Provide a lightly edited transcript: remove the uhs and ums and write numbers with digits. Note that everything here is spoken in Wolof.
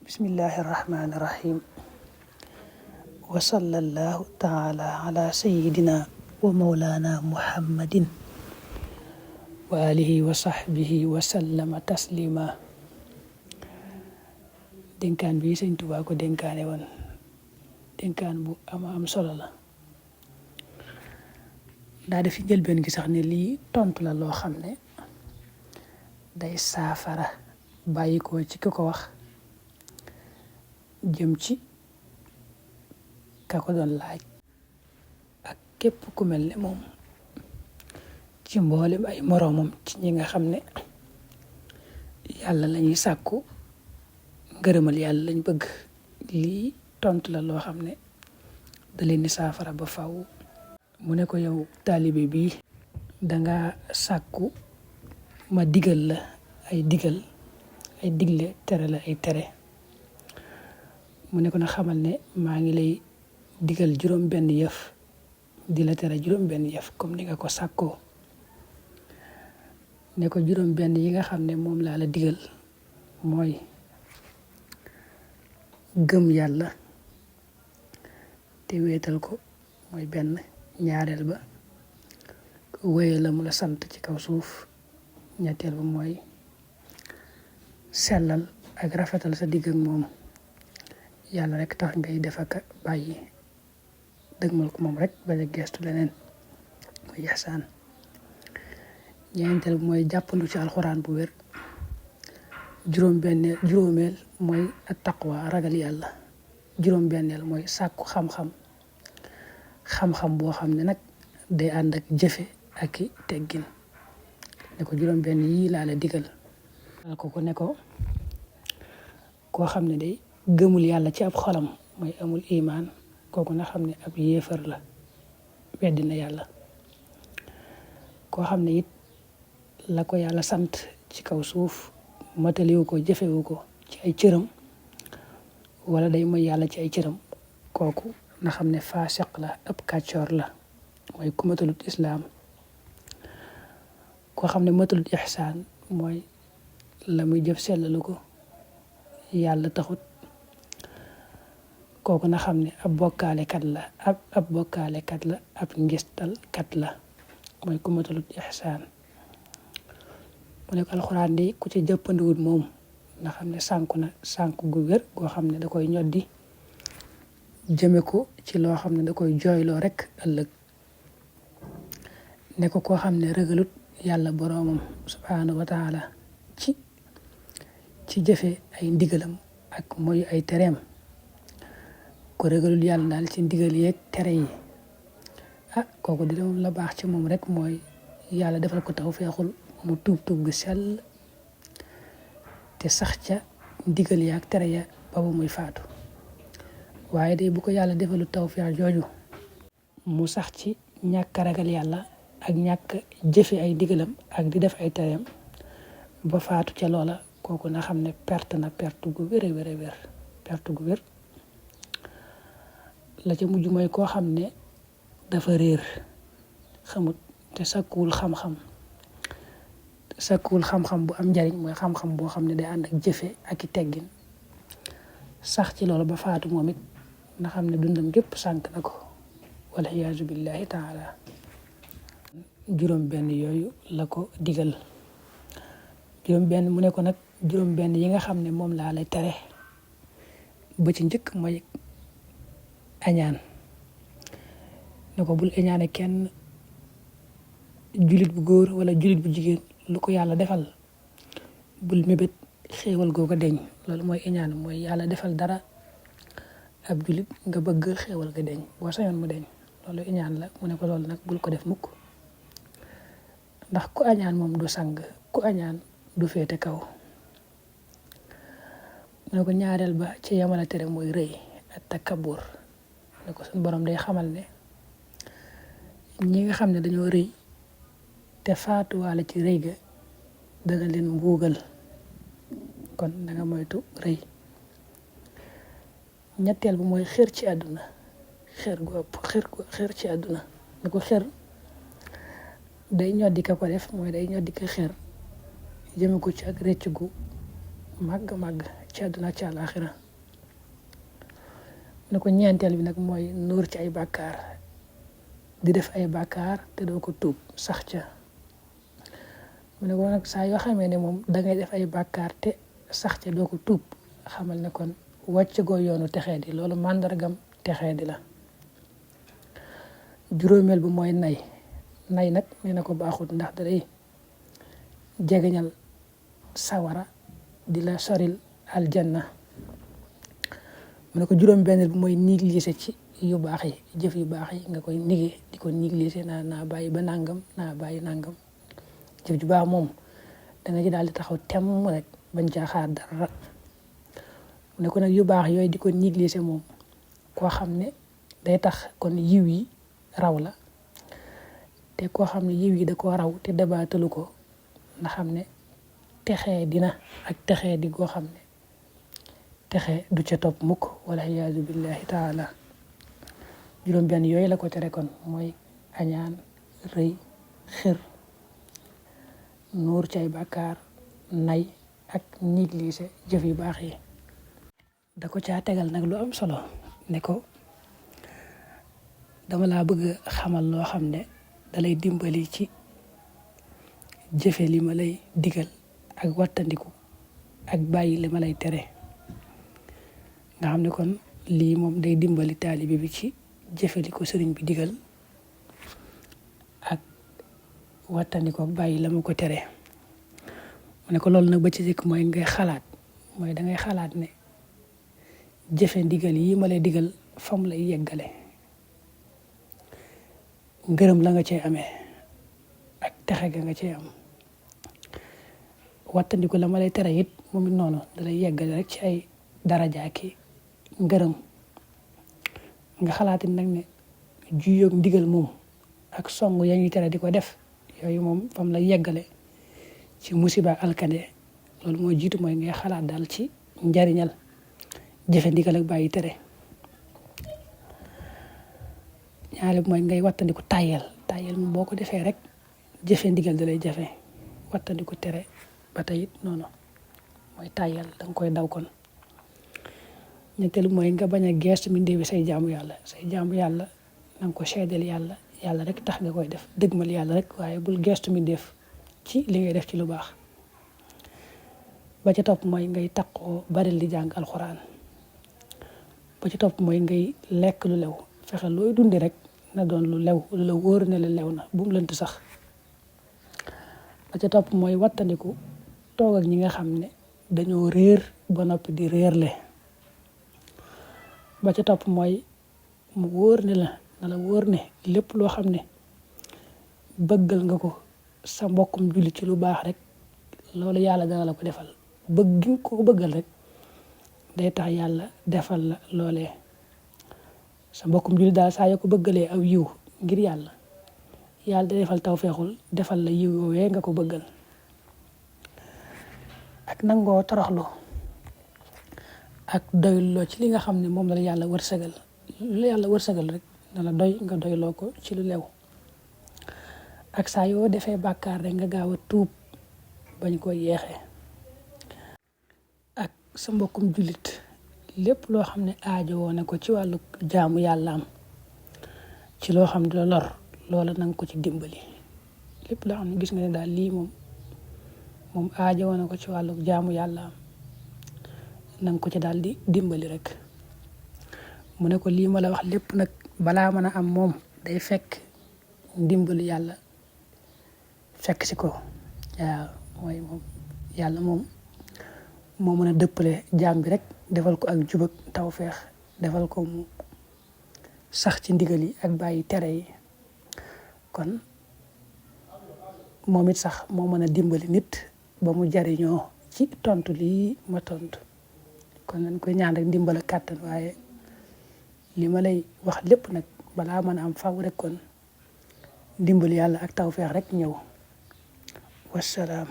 bismillahi irrahmani irrahim wa sallallahu taala ala sayidina wa maulana muhammadin wa alihi wa sahbihi wa sallama taslima. dénkaan bi Sëñ Tuubaa ko dénkaane woon dénkaan bu am solo la. daa def ci njëlbeen gi sax ne lii tontu la loo xam ne day saafara bàyyi ko ci ki ko wax jëm ci ka ko doon laaj ak képp ku mel ne moom ci mboolem ay moroomam ci ñi nga xam ne yàlla lañuy sàkku ngërëmal yàlla lañ bëgg. lii tontu la loo xam ne da leen di saafara ba faw. mu ne ko yow taalibe bi danga sàkku ma digal la ay digle tere la ay tere. mu ne ko na xamal ne maa ngi lay digal juróom benn yëf di la tere juróom benn yëf comme ni nga ko sàkkoo. ne ko juróom benn yi nga xam ne moom laa la digal mooy gëm yàlla te wéetal ko mooy benn. ñaareel ba wéye la mu la sant ci kaw suuf. ñetteel ba mooy sellal ak rafetal sa digg ak moom yàlla rek tax ngay def ak bàyyi dëgmal ko moom rek bañ a geestu leneen mooy ihsaan. ñeenteel bi mooy jàppandu ci alxuraan bu wér. juróomeel mooy at-taqwa ragal yàlla. juróom benneel mooy sàkku xam-xam boo xam ne nag day ànd ak jëfe ak i teggin. ne ko juróom benn yii laa la digal ko ne ko koo xam ne day gëmul yàlla ci ab xolam mooy amul imaan kooku na xam ne ab yéefar la weddi na yàlla. koo xam ne it la ko yàlla sant ci kaw suuf mataliwu ko jëfewu ko ci ay cëram wala day mooy yàlla ci ay cëram kooku na xam ne faasiq la ab kàccoor la mooy ku matalut islaam. koo xam ne matalut ihsaan mooy la muy jëf sellalu ko yàlla taxut kooku na xam ne ab bokkaalekat la ab ngistalkat la mooy ku matalut ihsaan. mu ne ko alxuraan di ku ci jëppandiwut moom na xam ne sànku gu wér goo xam ne da koy ñoddi jëme ko ci loo xam ne da koy jooyloo rek ëllëg. ne ko koo xam ne ragalut yàlla boroomam subhaanahu wa taala ci jëfe ay ndigalam ak mooy ay tereem. ko ragalul yàlla daal ci ndigal yeeg tere yi kooku di moom la baax ci moom rek mooy yàlla defal ko tawfeexul mu tuub gu sell te sax ca ndigal ya ak tere ya ba muy faatu. waaye day bu ko yàlla defalu tawfeex jooju mu sax ci ñàkk ragal yàlla ak ñàkk jëfe ay ndigalam ak di def ay tereem ba faatu ca loola kooku na xam ne perte gu wér perte gu wér. la ca mujj mooy koo xam ne dafa réer xamut te sakkuwul xam-xam bu am njariñ mooy xam-xam boo xam ne day ànd ak jëfe ak i teggin sax ci loolu ba faatu moom it na xam ne dundam gépp sànk na ko wal iyaazu billahi taala. juróom benn yooyu la ko digal. juróom benn mu ne ko nag juróom benn yi nga xam ne moom laa lay tere ba ci njëkk mooy añaan. ne ko bul añaane kenn julit bu góor wala julit bu jigéen lu ko yàlla defal bul mébét xéewal googa deñ. loolu mooy añaan mooy yàlla defal dara ab julit nga bëgg xéewal ga deñ boo sañoon mu deñ loolu añaan la. mu ne ko loolu nag bul ko def mukk ndax ku añaan moom du sang ku añaan du féete kaw. mu ne ko ñaareel ba ci yamala tere mooy rëy ak takabur. ne ko suñu borom day xamal ne ñi nga xam ne dañoo rëy te faatuwaale ci rëy ga dana leen mbuugal kon danga moytu rëy. ñetteel ba mooy xër ci àdduna xër ci àdduna. ne ko xër day ñoddi ka ko def mooy day ñoddi ka xër jëme ko ci ak rëcc gu màgg ci àdduna ci àllaaxira mu ne ko ñeenteel bi nag mooy nuur ci ay bàkkaar di def ay bàkkaar te doo ko tuub sax ca mu ne ko nag saa yoo xamee ne moom dangay def ay bàkkaar te sax ca doo ko tuub xamal ne kon wàcc goo yoonu texee di loolu màndargam texee di la juróomeel bi mooy nay nag nee na ko baaxut ndax day jegeñal sawara di la soril aljanna mu ne ko juróom benneel bi mooy négliger ci yu baax yi jëf yu baax yi nga koy nigee di ko négliger naa bàyyi ba nangam naa bàyyi nangam jëf ju baax moom danga ci daal di taxaw temm rek bañ caa xaar dara mu ne ko nag yu baax yooyu di ko négliger moom koo xam ne day tax kon yiw yi raw la te koo xam ne yiw yi da koo raw te dabaatalu ko nga xam ne texee dina ak texee di goo xam ne texe du ca topp mukk wala iyaazu billahi taala juróom benn yooyu la ko tere kon mooy añaan rëy xër nuur cay bàkkaar nay ak négliger jëf yu baax yi da ko caa tegal nag lu am solo ne ko dama laa bëgg xamal loo xam ne dalay dimbali ci jëfe li ma lay digal ak wattandiku ak bàyyi li ma lay tere nga xam ne kon lii moom day dimbali taalibe bi ci jëfe li ko sëriñ bi digal ak wattandiku ak bàyyi la mu ko tere mu ne ko loolu nag ba ci jëkk mooy ngay xalaat mooy dangay xalaat ne jëfe ndigal yi ma lay digal fam lay yeggale ngërëm la nga cee amee ak texe ga nga cee am wattandiku la ma lay tere it moom it noonu dalay yeggale rek ci ay daraja ki ngërëm nga xalaatit nag ne juyoog ndigal moom ak song ya ñuy tere di ko def yooyu moom fam lay yeggale ci musiba alkande loolu mooy jiitu mooy ngay xalaat daal ci njariñal jëfe ndigal ak bàyyi tere ñaare mooy ngay wattandiku tàyyel mu boo ko defee rek jëfe ndigal da lay jafe wattandiku tere ba tey it noonu mooy tàyyel da nga koy daw kon ñetteelu mooy nga bañ a geestu mbindéef bi say jaamu yàlla na nga ko seedeel yàlla rek tax nga koy def dëgmal yàlla rek waaye bul geestu mbindéef ci li ngay def ci lu baax ba ca topp mooy ngay taqoo baril di jàng alxuraan ba ca topp mooy ngay lekk lu lew fexe looy dundi rek na doon lu lew lu la wóor ne la lew na bu mu lënt sax ba ca topp mooy wattandiku toog ak ñi nga xam ne dañoo réer ba noppi di réerle ba ca topp mooy mu wóor ne la na la wóor ne lépp loo xam ne bëggal nga ko sa mbokkum jullit ci lu baax rek loolu yàlla dana la ko defal bëgg gi nga ko bëggal rek day tax yàlla defal la loolee sa mbokkum jullit daal saa yoo ko bëggalee aw yiw ngir yàlla da defal tawfeexul defal la yiw yoowee nga ko bëggal ak nangoo toroxlu ak doyloo ci li nga xam ne moom la yàlla wërsëgal lu yàlla wërsëgal rek na la doy nga doyloo ko ci lu lew ak saa yoo defee bàkkaar rek nga gaaw a tuub bañ ko yeexee ak sa mbokkum jullit lépp loo xam ne aajo woo na ko ci wàllu jaamu yàlla am ci loo xam ne la lor loola na nga ko ci dimbali lépp loo xam ne gis nga ne daal lii moom aajo woo na ko ci wàllu jaamu yàlla am na nga ko ci daal di dimbali rek mu ne ko lii ma la wax lépp nag balaa mën a am moom day fekk dimbali yàlla fekk si ko waaw mooy moom yàlla moom moo mën a dëppale jaam bi rek defal ko ak jubag tawfeex defal ko mu sax ci ndigal yi ak bàyyi tere yi kon moom it sax moo mën a dimbali nit ba mu jariñoo ci tontu lii ma tontu kon nañ koy ñaan rek ndimbal ak kàttan waaye li ma lay wax lépp nag balaa mën a am faw rek kon dimbali yàlla ak tawfeex rek ñëw wassalaam